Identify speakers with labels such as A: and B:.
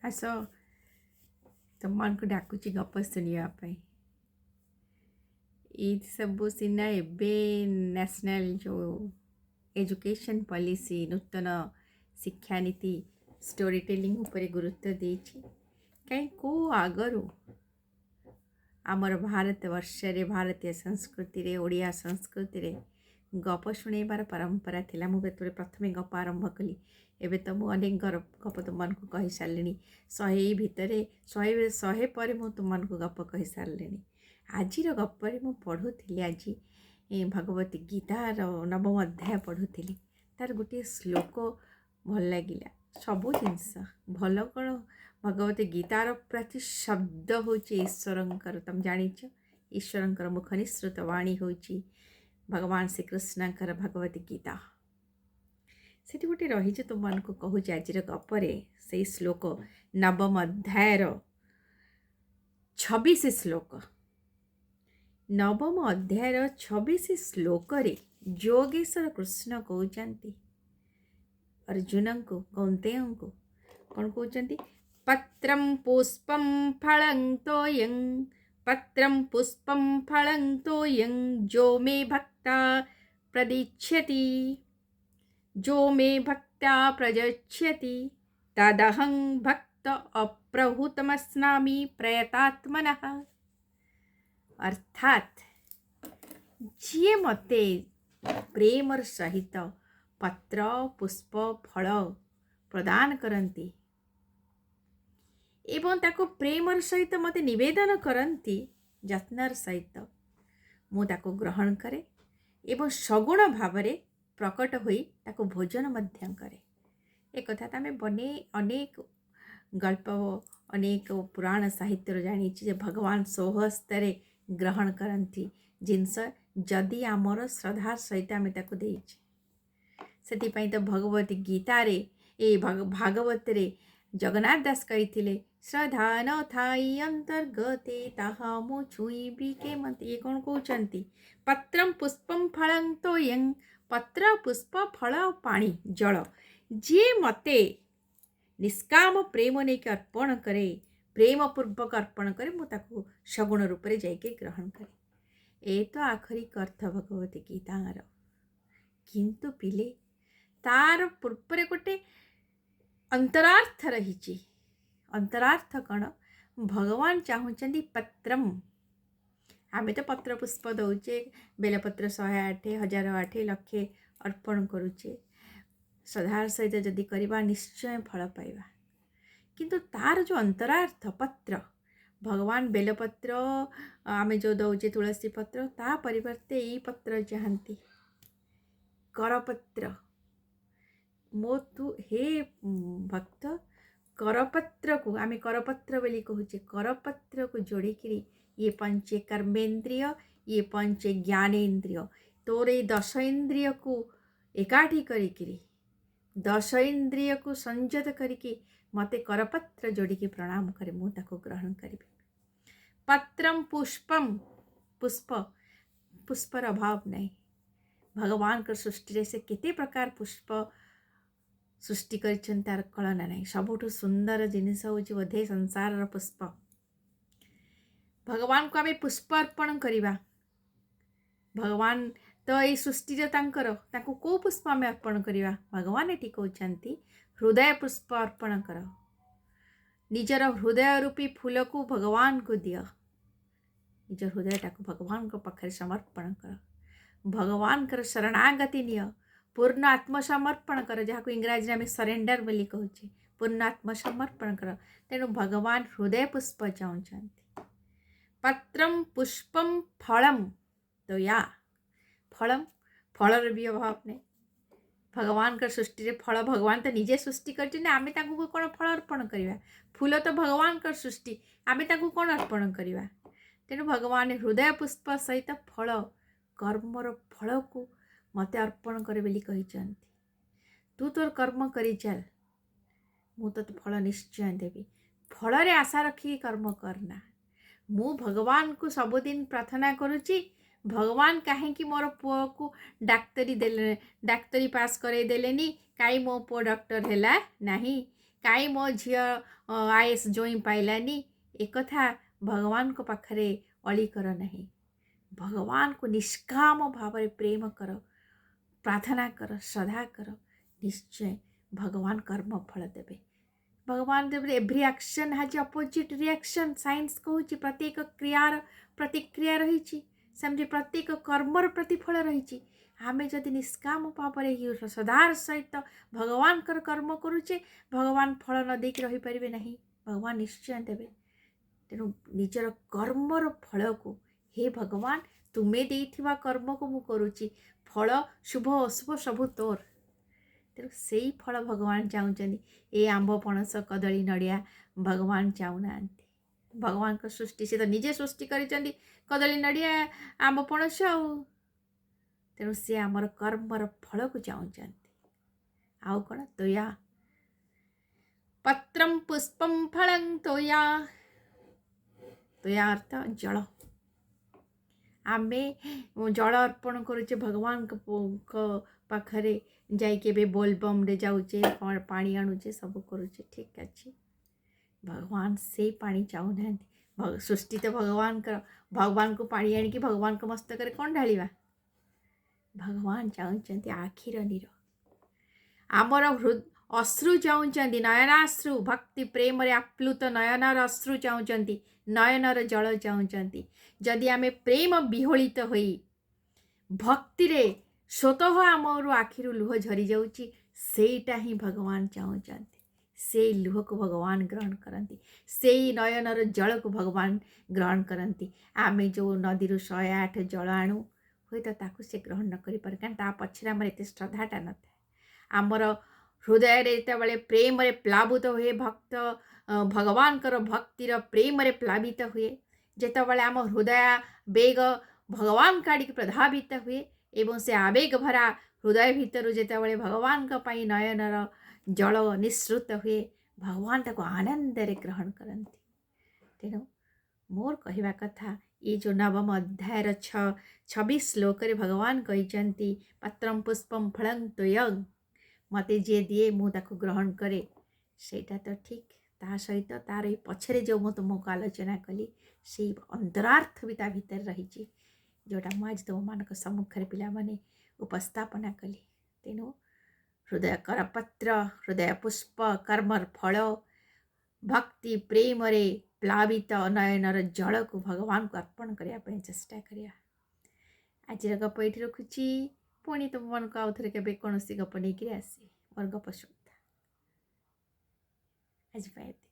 A: ଆସ, ତୁମମାନଙ୍କୁ ଡାକୁଛି ଗପ ଶୁଣିବା ପାଇଁ। ଏଇ ସବୁ ସିନା ଏବେ ନ୍ୟାସନାଲ୍ ଯେଉଁ ଏଜୁକେସନ୍ ପଲିସି, ନୂତନ ଶିକ୍ଷାନୀତି ଷ୍ଟୋରି ଟେଲିଂ ଉପରେ ଗୁରୁତ୍ୱ ଦେଇଛି, କାହିଁ କେଉଁ ଆଗରୁ ଆମର ଭାରତ ବର୍ଷରେ, ଭାରତୀୟ ସଂସ୍କୃତିରେ, ଓଡ଼ିଆ ସଂସ୍କୃତିରେ ଗପ ଶୁଣେଇବାର ପରମ୍ପରା ଥିଲା। ମୁଁ ଯେତେବେଳେ ପ୍ରଥମେ ଗପ ଆରମ୍ଭ କଲି, ଏବେ ତ ମୁଁ ଅନେକ ଗପ ତୁମମାନଙ୍କୁ କହିସାରିଲିଣି। 100 ଭିତରେ 100 ପରେ ମୁଁ ତୁମମାନଙ୍କୁ ଗପ କହିସାରିଲିଣି। ଆଜିର ଗପରେ ମୁଁ ପଢ଼ୁଥିଲି, ଆଜି ଭଗବତୀ ଗୀତାର ନବମ ଅଧ୍ୟାୟ ପଢ଼ୁଥିଲି। ତାର ଗୋଟିଏ ଶ୍ଲୋକ ଭଲ ଲାଗିଲା। ସବୁ ଜିନିଷ ଭଲ କ'ଣ, ଭଗବତୀ ଗୀତାର ପ୍ରତି ଶବ୍ଦ ହେଉଛି ଈଶ୍ୱରଙ୍କର। ତମେ ଜାଣିଛ, ଈଶ୍ୱରଙ୍କର ମୁଖ ନିଃସୃତ ବାଣୀ ହେଉଛି ଭଗବାନ ଶ୍ରୀକୃଷ୍ଣଙ୍କର ଭଗବତୀ ଗୀତା। ସେଠି ଗୋଟେ ରହିଛି, ତୁମମାନଙ୍କୁ କହୁଛି ଆଜିର ଗପରେ ସେଇ ଶ୍ଲୋକ, ନବମ ଅଧ୍ୟାୟର 26 ଶ୍ଲୋକ। ନବମ ଅଧ୍ୟାୟର 26 ଶ୍ଲୋକରେ ଯୋଗେଶ୍ୱର କୃଷ୍ଣ କହୁଛନ୍ତି ଅର୍ଜୁନଙ୍କୁ, କୌନ୍ତେୟଙ୍କୁ। କ'ଣ କହୁଛନ୍ତି? ପତ୍ରಂ ପୁଷ୍ପಂ ଫଳଂ ତୋୟଂ, ପତ୍ରଂ ପୁଷ୍ପଂ ଫଳଂ ତୋୟଂ ଯୋ ମେ ଭକ୍ତା ପ୍ରଦିଚ୍ଛତି, ଯୋ ମେ ଭକ୍ତା ପ୍ରଯଚ୍ଛତି, ତଦହଂ ଭକ୍ତ ଅପ୍ରହୂତମସ୍ନାମି ପ୍ରୟତାତ୍ମନଃ। ଅର୍ଥାତ୍ ଯିଏ ମୋତେ ପ୍ରେମର ସହିତ ପତ୍ର, ପୁଷ୍ପ, ଫଳ ପ୍ରଦାନ କରନ୍ତି ଏବଂ ତାକୁ ପ୍ରେମର ସହିତ ମୋତେ ନିବେଦନ କରନ୍ତି, ଯତ୍ନର ସହିତ ମୁଁ ତାକୁ ଗ୍ରହଣ କରେ ଏବଂ ସଗୁଣ ଭାବରେ ପ୍ରକଟ ହୋଇ ତାକୁ ଭୋଜନ ମଧ୍ୟ କରେ। ଏକଥା ତ ଆମେ ବନେ ଅନେକ ଗଳ୍ପ, ଅନେକ ପୁରାଣ ସାହିତ୍ୟରୁ ଜାଣିଛୁ ଯେ ଭଗବାନ ସ୍ୱହସ୍ତରେ ଗ୍ରହଣ କରନ୍ତି ଜିନିଷ, ଯଦି ଆମର ଶ୍ରଦ୍ଧା ସହିତ ଆମେ ତାକୁ ଦେଇଛେ। ସେଥିପାଇଁ ତ ଭଗବତୀ ଗୀତାରେ, ଏ ଭାଗବତରେ ଜଗନ୍ନାଥ ଦାସ କହିଥିଲେ, ଶ୍ରଦ୍ଧା ନ ଥାଇ ଅନ୍ତର୍ଗତେ ତାହା ମୁଁ ଛୁଇଁବି କେମନ୍ତେ। ଇଏ କ'ଣ କହୁଛନ୍ତି? ପତ୍ରಂ ପୁଷ୍ପಂ ଫଳଂ ତୋୟଂ, ପତ୍ର, ପୁଷ୍ପ, ଫଳ, ପାଣି, ଜଳ, ଯିଏ ମୋତେ ନିଷ୍କାମ ପ୍ରେମ ନେଇକି ଅର୍ପଣ କରେ, ପ୍ରେମପୂର୍ବକ ଅର୍ପଣ କରେ, ମୁଁ ତାକୁ ସଗୁଣ ରୂପରେ ଯାଇକି ଗ୍ରହଣ କରେ। ଏ ତ ଆଖରିକ ଅର୍ଥ ଭଗବତୀ ଗୀତାର। କିନ୍ତୁ ପିଲେ, ତାର ପୂର୍ବରେ ଗୋଟେ ଅନ୍ତରାର୍ଥ ରହିଛି। ଅନ୍ତରାର୍ଥ କ'ଣ? ଭଗବାନ ଚାହୁଁଛନ୍ତି ପତ୍ରମ, ଆମେ ତ ପତ୍ର ପୁଷ୍ପ ଦେଉଛେ, ବେଲପତ୍ର 108, 1008, ଲକ୍ଷେ ଅର୍ପଣ କରୁଛେ। ଶ୍ରଦ୍ଧାର ସହିତ ଯଦି କରିବା ନିଶ୍ଚୟ ଫଳ ପାଇବା। କିନ୍ତୁ ତାର ଯେଉଁ ଅନ୍ତରାର୍ଥ ପତ୍ର, ଭଗବାନ ବେଲପତ୍ର ଆମେ ଯେଉଁ ଦେଉଛେ, ତୁଳସୀ ପତ୍ର, ତା ପରିବର୍ତ୍ତେ ଏଇ ପତ୍ର ଚାହାନ୍ତି, କରପତ୍ର। ମୋ ତୁ ହେ ଭକ୍ତ, କରପତ୍ରକୁ ଆମେ କରପତ୍ର ବୋଲି କହୁଛେ, କରପତ୍ରକୁ ଯୋଡ଼ିକିରି ଇଏ ପଞ୍ଚେ କର୍ମେନ୍ଦ୍ରିୟ, ଇଏ ପଞ୍ଚେ ଜ୍ଞାନେନ୍ଦ୍ରିୟ, ତୋର ଏଇ ଦଶ ଇନ୍ଦ୍ରିୟକୁ ଏକାଠି କରିକିରି, ଦଶ ଇନ୍ଦ୍ରିୟକୁ ସଂଯତ କରିକି ମୋତେ କରପତ୍ର ଯୋଡ଼ିକି ପ୍ରଣାମ କରେ, ମୁଁ ତାକୁ ଗ୍ରହଣ କରିବି। ପତ୍ରମ ପୁଷ୍ପମ, ପୁଷ୍ପ, ପୁଷ୍ପର ଅଭାବ ନାହିଁ ଭଗବାନଙ୍କ ସୃଷ୍ଟିରେ। ସେ କେତେ ପ୍ରକାର ପୁଷ୍ପ ସୃଷ୍ଟି କରିଛନ୍ତି ତାର କଳନା ନାହିଁ। ସବୁଠୁ ସୁନ୍ଦର ଜିନିଷ ହେଉଛି ବୋଧେ ସଂସାରର ପୁଷ୍ପ। ଭଗବାନଙ୍କୁ ଆମେ ପୁଷ୍ପ ଅର୍ପଣ କରିବା। ଭଗବାନ ତ ଏଇ ସୃଷ୍ଟିରେ ତାଙ୍କର, ତାଙ୍କୁ କେଉଁ ପୁଷ୍ପ ଆମେ ଅର୍ପଣ କରିବା? ଭଗବାନ ଏଠି କହୁଛନ୍ତି ହୃଦୟ ପୁଷ୍ପ ଅର୍ପଣ କର। ନିଜର ହୃଦୟ ରୂପୀ ଫୁଲକୁ ଭଗବାନଙ୍କୁ ଦିଅ। ନିଜ ହୃଦୟଟାକୁ ଭଗବାନଙ୍କ ପାଖରେ ସମର୍ପଣ କର। ଭଗବାନଙ୍କର ଶରଣାଗତି ନିଅ। ପୂର୍ଣ୍ଣ ଆତ୍ମସମର୍ପଣ କର, ଯାହାକୁ ଇଂରାଜୀରେ ଆମେ ସରେଣ୍ଡର ବୋଲି କହୁଛେ। ପୂର୍ଣ୍ଣ ଆତ୍ମସମର୍ପଣ କର। ତେଣୁ ଭଗବାନ ହୃଦୟ ପୁଷ୍ପ ଚାହୁଁଛନ୍ତି। ପତ୍ରମ ପୁଷ୍ପମ ଫଳମ ଦୟା, ଫଳମ, ଫଳର ବି ଅଭାବ ନାହିଁ ଭଗବାନଙ୍କ ସୃଷ୍ଟିରେ। ଫଳ ଭଗବାନ ତ ନିଜେ ସୃଷ୍ଟି କରିଛନ୍ତି, ଆମେ ତାଙ୍କୁ କ'ଣ ଫଳ ଅର୍ପଣ କରିବା? ଫୁଲ ତ ଭଗବାନଙ୍କର ସୃଷ୍ଟି, ଆମେ ତାଙ୍କୁ କ'ଣ ଅର୍ପଣ କରିବା? ତେଣୁ ଭଗବାନ ହୃଦୟ ପୁଷ୍ପ ସହିତ ଫଳ, କର୍ମର ଫଳକୁ ମୋତେ ଅର୍ପଣ କରେ ବୋଲି କହିଛନ୍ତି। ତୁ ତୋର କର୍ମ କରି ଚାଲ, ମୁଁ ତୋତେ ଫଳ ନିଶ୍ଚୟ ଦେବି। ଫଳରେ ଆଶା ରଖିକି କର୍ମ କରନା। ମୁଁ ଭଗବାନଙ୍କୁ ସବୁଦିନ ପ୍ରାର୍ଥନା କରୁଛି, ଭଗବାନ କାହିଁକି ମୋର ପୁଅକୁ ଡାକ୍ତରୀ ଦେଲେ, ଡାକ୍ତରୀ ପାସ୍ କରେଇ ଦେଲେନି, କାହିଁ ମୋ ପୁଅ ଡକ୍ଟର ହେଲା ନାହିଁ, କାହିଁ ମୋ ଝିଅ is ଜୋଇଁ ପାଇଲାନି, ଏକଥା ଭଗବାନଙ୍କ ପାଖରେ ଅଳି କର ନାହିଁ। ଭଗବାନଙ୍କୁ ନିଷ୍କାମ ଭାବରେ ପ୍ରେମ କର, ପ୍ରାର୍ଥନା କର, ଶ୍ରଦ୍ଧା କର, ନିଶ୍ଚୟ ଭଗବାନ କର୍ମ ଫଳ ଦେବେ। ଭଗବାନ ଦେବେ। Every action has opposite reaction, science କହୁଛି। ପ୍ରତ୍ୟେକ କ୍ରିୟାର ପ୍ରତିକ୍ରିୟା ରହିଛି, ସେମିତି ପ୍ରତ୍ୟେକ କର୍ମର ପ୍ରତିଫଳ ରହିଛି। ଆମେ ଯଦି ନିଷ୍କାମ ଭାବରେ ଶ୍ରଦ୍ଧାର ସହିତ ଭଗବାନଙ୍କର କର୍ମ କରୁଛେ, ଭଗବାନ ଫଳ ନ ଦେଇକି ରହିପାରିବେ ନାହିଁ। ଭଗବାନ ନିଶ୍ଚୟ ଦେବେ। ତେଣୁ ନିଜର କର୍ମର ଫଳକୁ, ହେ ଭଗବାନ, ତୁମେ ଦେଇଥିବା କର୍ମକୁ ମୁଁ କରୁଛି, ଫଳ ଶୁଭ ଅଶୁଭ ସବୁ ତୋର। ତେଣୁ ସେଇ ଫଳ ଭଗବାନ ଚାହୁଁଛନ୍ତି। ଏ ଆମ୍ବ, ପଣସ, କଦଳୀ, ନଡ଼ିଆ ଭଗବାନ ଚାହୁଁନାହାନ୍ତି। ଭଗବାନଙ୍କ ସୃଷ୍ଟି, ସେ ତ ନିଜେ ସୃଷ୍ଟି କରିଛନ୍ତି କଦଳୀ, ନଡ଼ିଆ, ଆମ୍ବ, ପଣସ ଆଉ। ତେଣୁ ସେ ଆମର କର୍ମର ଫଳକୁ ଚାହୁଁଛନ୍ତି। ଆଉ କ'ଣ? ତୋୟା, ପତ୍ରಂ ପୁଷ୍ପಂ ଫଳଂ ତୋୟା। ତୋୟା ଅର୍ଥ ଜଳ। ଆମେ ଜଳ ଅର୍ପଣ କରୁଛେ ଭଗବାନଙ୍କ ପାଖରେ ଯାଇକି। ଏବେ ବୋଲବମ୍ରେ ଯାଉଛେ, ପାଣି ଆଣୁଛେ, ସବୁ କରୁଛେ, ଠିକ୍ ଅଛି। ଭଗବାନ ସେଇ ପାଣି ଚାହୁଁନାହାନ୍ତି। ସୃଷ୍ଟି ତ ଭଗବାନଙ୍କର। ଭଗବାନଙ୍କୁ ପାଣି ଆଣିକି ଭଗବାନଙ୍କ ମସ୍ତକରେ କ'ଣ ଢାଳିବା? ଭଗବାନ ଚାହୁଁଛନ୍ତି ଆଖିର ନୀର, ଆମର ଅଶ୍ରୁ ଚାହୁଁଛନ୍ତି, ନୟନାଶ୍ରୁ। ଭକ୍ତି ପ୍ରେମରେ ଆପ୍ଲୁତ ନୟନର ଅଶ୍ରୁ ଚାହୁଁଛନ୍ତି, ନୟନର ଜଳ ଚାହୁଁଛନ୍ତି। ଯଦି ଆମେ ପ୍ରେମ ବିହ୍ୱଳିତ ହୋଇ ଭକ୍ତିରେ ସ୍ୱତଃ ଆମର ଆଖିରୁ ଲୁହ ଝରିଯାଉଛି, ସେଇଟା ହିଁ ଭଗବାନ ଚାହୁଁଛନ୍ତି। ସେଇ ଲୁହକୁ ଭଗବାନ ଗ୍ରହଣ କରନ୍ତି, ସେଇ ନୟନର ଜଳକୁ ଭଗବାନ ଗ୍ରହଣ କରନ୍ତି। ଆମେ ଯେଉଁ ନଦୀରୁ 108 ଜଳ ଆଣୁ, ହୁଏତ ତାକୁ ସେ ଗ୍ରହଣ ନ କରିପାରେ, କାରଣ ତା ପଛରେ ଆମର ଏତେ ଶ୍ରଦ୍ଧାଟା ନଥାଏ। ଆମର ହୃଦୟରେ ଯେତେବେଳେ ପ୍ରେମରେ ପ୍ଲାବିତ ହୁଏ ଭକ୍ତ, ଭଗବାନଙ୍କର ଭକ୍ତିର ପ୍ରେମରେ ପ୍ଲାବିତ ହୁଏ, ଯେତେବେଳେ ଆମ ହୃଦୟ ବେଗ ଭଗବାନଙ୍କ ଆଡ଼ିକି ପ୍ରଧାବିତ ହୁଏ ଏବଂ ସେ ଆବେଗ ଭରା ହୃଦୟ ଭିତରୁ ଯେତେବେଳେ ଭଗବାନଙ୍କ ପାଇଁ ନୟନର ଜଳ ନିଃସୃତ ହୁଏ, ଭଗବାନ ତାକୁ ଆନନ୍ଦରେ ଗ୍ରହଣ କରନ୍ତି। ତେଣୁ ମୋର କହିବା କଥା, ଏଇ ଯେଉଁ ନବମ ଅଧ୍ୟାୟର 26 ଶ୍ଲୋକରେ ଭଗବାନ କହିଛନ୍ତି, ପତ୍ରಂ ପୁଷ୍ପಂ ଫଳଂ ତୋୟଂ, ମୋତେ ଯିଏ ଦିଏ ମୁଁ ତାକୁ ଗ୍ରହଣ କରେ, ସେଇଟା ତ ଠିକ୍। ତା ସହିତ ତାର ଏଇ ପଛରେ ଯେଉଁ ମୁଁ ତୁମକୁ ଆଲୋଚନା କଲି, ସେଇ ଅନ୍ତରାର୍ଥ ବି ତା ଭିତରେ ରହିଛି, ଯେଉଁଟା ମୁଁ ଆଜି ତୁମମାନଙ୍କ ସମ୍ମୁଖରେ ପିଲାମାନେ ଉପସ୍ଥାପନା କଲି। ତେଣୁ ହୃଦୟ କରପତ୍ର, ହୃଦୟ ପୁଷ୍ପ, କର୍ମର ଫଳ, ଭକ୍ତି ପ୍ରେମରେ ପ୍ଲାବିତ ନୟନର ଜଳକୁ ଭଗବାନଙ୍କୁ ଅର୍ପଣ କରିବା ପାଇଁ ଚେଷ୍ଟା କରିବା। ଆଜିର ଗପ ଏଇଠି ରଖୁଛି। ପୁଣି ତୁମମାନଙ୍କୁ ଆଉ ଥରେ କେବେ କୌଣସି ଗପ ନେଇକରି ଆସିବି। ମୋର ଗପ ଶୁଣୁଥା। ଆଜି ପାଇଁ ଏତିକି।